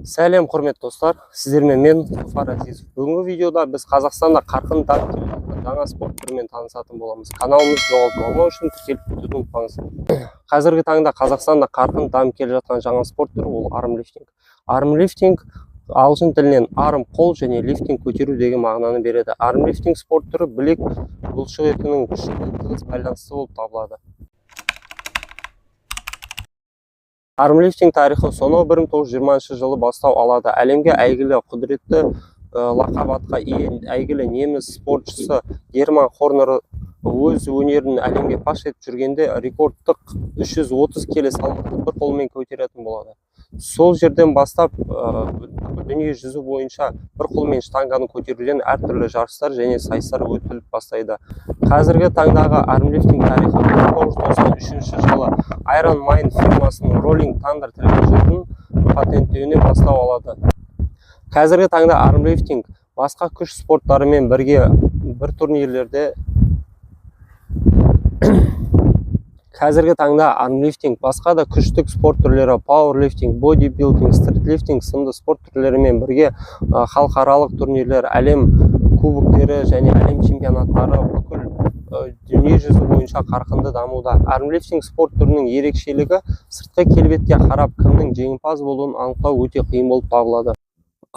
Сәлем, құрметті достар! Сіздермен мен, Мұфар Азизов. Бүгінгі видеода біз Қазақстанда қарқынды дамып келе жатқан жаңа спорт түрімен танысатын боламыз. Каналымызды жоғалтып алмау үшін тіркеліп кетуді ұмытпаңыз. Қазіргі таңда Қазақстанда қарқынды дамып келе жатқан жаңа спорт түрі ол армлифтинг. Армлифтинг ағылшын тілінен arm қол және лифтинг көтеру деген мағынаны береді. Армлифтинг спорт түрі білек бұлшық етінің күшімен тығыз байланысты болып табылады. Армлифтинг тарихы сонау 1920 жылы бастау алады. Әлемге әйгілі құдіретті лақап атқа ие әйгілі неміс спортшысы Герман Хорнер өз өнерін әлемге паш етіп жүргенде рекордтық 330 келі салмақты бір қолмен көтеретін болады. Сол жерден бастап дүние жүзі бойынша бір қолмен штанганы көтеруден әртүрлі жарыстар және сайыстар өтіліп бастайды. Қазіргі таңдағы армлифтинг тарихы 1993 жылы Iron Mind фирмасының Rolling Thunder тренажерін патенттеуіне бастау алады. Қазіргі таңда армлифтинг басқа күш спорттарымен бірге бір турнирлерде. Қазіргі таңда армлифтинг басқа да күштік спорт түрлері пауэрлифтинг, бодибилдинг, стритлифтинг сынды спорт түрлерімен бірге халықаралық турнирлер, әлем кубоктері және әлем чемпионаттары бүкіл дүние жүзі бойынша қарқынды дамуда. Армлифтинг спорт түрінің ерекшелігі сыртқы келбетке қарап кімнің жеңімпаз болуын анықтау өте қиын болып табылады.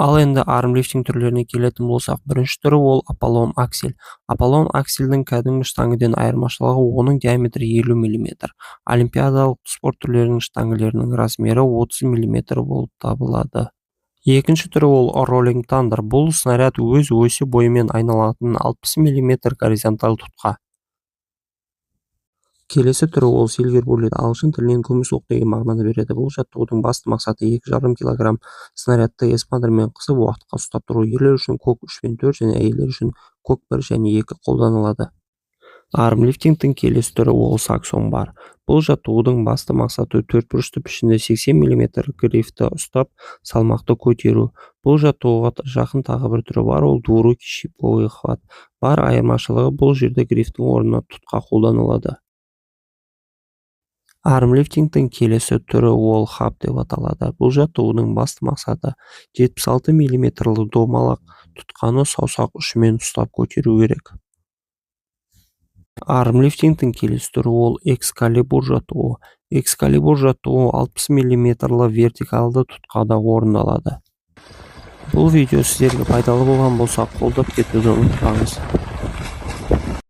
Ал енді армлифтинг түрлеріне келетін болсақ, бірінші түрі ол Аполлон Аксель. Аполлон Аксельдің кәдімгі штангіден айырмашылығы оның диаметрі 50 мм. Олимпиадалық спорт түрлерінің штангілерінің размері 30 мм болып табылады. Екінші түрі ол Rolling Thunder. Бұл снаряд өз осі бойымен айналатын 60 мм горизонталь тұтқа. Келесі түрі ол Silver Bullet, ағылшын тілінен күміс оқ деген мағынаны береді. Бұл жаттығудың басты мақсаты 2,5 килограмм снарядты эспандермен қысып уақытқа ұстап тұру. Ерлер үшін кок 3 пен 4 және әйелдер үшін кок 1 және 2 қолданылады. Армлифтингтің келесі түрі ол саксон бар. Бұл жаттығудың басты мақсаты төртбұрышты пішінді 80 мм грифті ұстап салмақты көтеру. Бұл жаттығуға жақын тағы бір түрі бар, ол двурукий щипковый хват. Бар айырмашылығы бұл жерде грифтің орнына тұтқа қолданылады. Армлифтингтің келесі түрі ол хаб деп аталады. Бұл жаттығудың басты мақсаты 76 мм домалақ тұтқаны саусақ ұшымен ұстап көтеру керек. Армлифтингтің келесі түрі ол экскалибур жаттығуы. Экскалибур жаттығуы 60 мм вертикалды тұтқада орындалады. Бұл видео сіздерге пайдалы болған болса, қолдап кетуді ұмытпаңыз.